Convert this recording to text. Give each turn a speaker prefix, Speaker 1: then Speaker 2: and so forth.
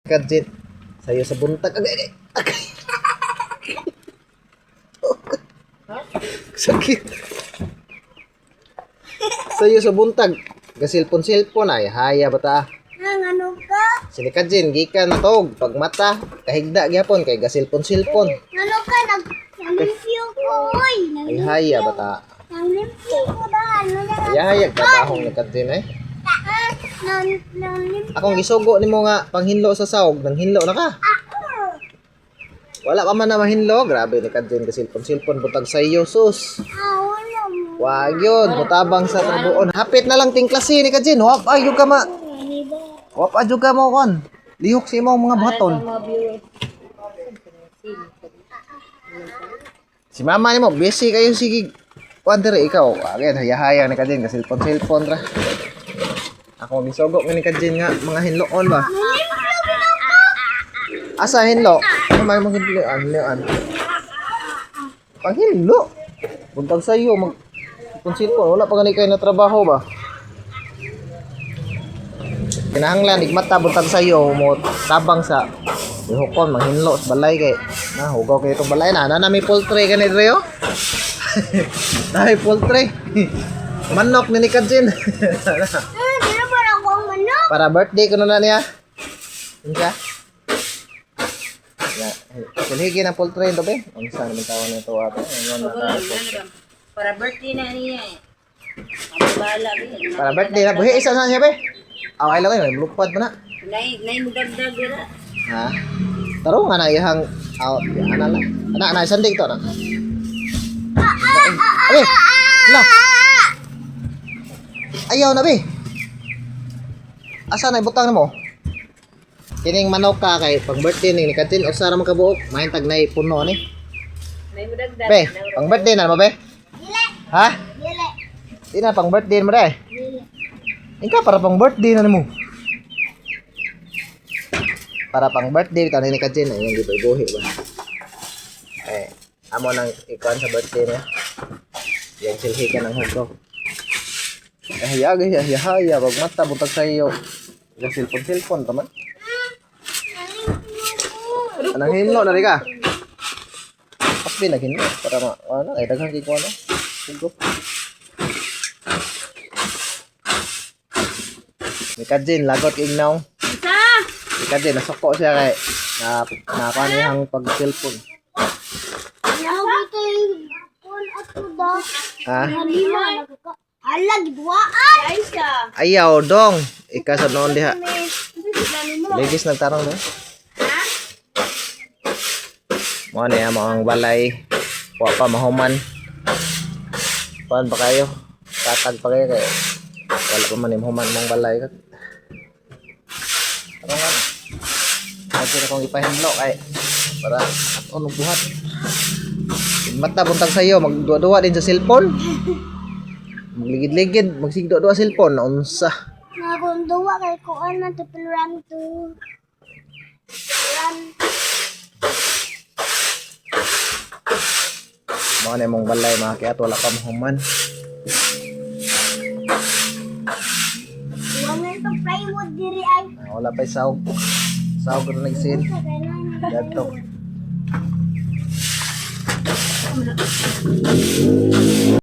Speaker 1: Kadjit. Sayo sa buntag. Agay, agay, agay. Sakit. Sayo sa buntag. Gasilpon-silpon ay haya bata.
Speaker 2: Nang ano ka?
Speaker 1: Sini Kajin, gikan na tog pagmata, kahigda gyapon kay gasilpon-silpon.
Speaker 2: Ano ka? Nag Nanglimpyo ko, oy.
Speaker 1: Ay haya bata.
Speaker 2: Nanglimpyo ko dahil. Ano na?
Speaker 1: Ay haya trabahong ni Kajin eh.
Speaker 2: Ah, nang nanglimpyo.
Speaker 1: Akong gisugo nimo nga panghinlo sa sahog, nanghinlo na ka. Wala pa man na mahinlo, grabe ni Kajin gasilpon-silpon butag sa iyo sus.
Speaker 2: Ah, wala mo.
Speaker 1: Wag yun, mutabang sa trabuon. Hapit na lang tingklasi ni Kajin. Wap ay ka ma. Wap ay ka mo kon. Lihok sa imong mga buhaton. Si mama nimo busy kayo sige. Kuan dire ikaw. Again, hayahaya ni Kajin kasi cellphone ra. Ako gisugo ni Kajin nga mga hinloon ba. Asa hinlo? Ano may mga hinloan, hinloan. Panghinlo. Buntag sa iyo mag cellphone wala pa gani kay na trabaho ba. Kinahanglan igmata buntag sa iyo mo tabang sa lihokon manghinlo sa balay kay na hugaw kay itong balay na na may poultry kani dire oh. Na may poultry. Manok ni Kajin.
Speaker 2: Di na ba ako ang manok?
Speaker 1: Para birthday ko na na niya. Unsa? Ya, silhigi na poultry ito be. Unsa naman tawag nito ato? Ano na tawag?
Speaker 3: Para birthday na niya eh. Ang bala ba eh.
Speaker 1: Para birthday na buhi isa na siya be. Aw ay lang lupad pa na.
Speaker 3: Nay, nay mo dagdag dira.
Speaker 1: Ha? Taro nga na ihang aw ana lang. Ana ana sandig to na. Abi. La. Ayaw na be. Asa na ibutang nimo? Kining manok ka kay pang birthday ni Katin usa ra man kabuok, mahintag nay puno ni.
Speaker 3: Nay mo dagdag.
Speaker 1: Be, pang birthday na mo be?
Speaker 2: Dili.
Speaker 1: Ha?
Speaker 2: Dili.
Speaker 1: Di na pang birthday mo de.
Speaker 2: Dili.
Speaker 1: Ikaw para pang birthday na nimo. Para pang birthday tanay ni Kajin ay yung gibuhi ba. Eh, amo nang ikuan sa birthday niya. Yang silhikan ng hugaw. Eh, hayag, ay, ay, ay, wag mata, butag sa iyo. Yung cellphone, cellphone, taman. Anang hinlo na rin ka? Pasbi, naghinlo. Para ma, ano, ay, daghang kay kuan, ano, hugaw. Ni Kajin, lagot kay Ignaw.
Speaker 3: Isa!
Speaker 1: Si Kajin, nasuko siya kay na nakuha niya ang pag-cellphone.
Speaker 2: Ano ko kun ato da?
Speaker 1: Ha?
Speaker 2: Halima. Ala gidwaan.
Speaker 3: Aisha!
Speaker 1: Ayaw, dong. Ika sa noon diha. Legis nagtarong do. Mo na yung mga balay. Wa pa mahuman. Kuan pa kayo? Tatag pa kayo kay wala pa man yung human mong balay. Ano nga? Kasi na kong ipahinlo kay para aton og buhat. Mata buntag sa iyo, magduwa-duwa din sa cellphone. Magligid-ligid, magsigduwa-duwa cellphone, unsa.
Speaker 2: Nga kung duwa kay kuan man to run to. Run.
Speaker 1: Mga na mong balay mga kiat, wala pa mahuman.
Speaker 2: Wala na itong plywood diri ay.
Speaker 1: Ah, wala pa sahog. Sahog na nagsin.
Speaker 2: Sa kailangan.
Speaker 1: Gato.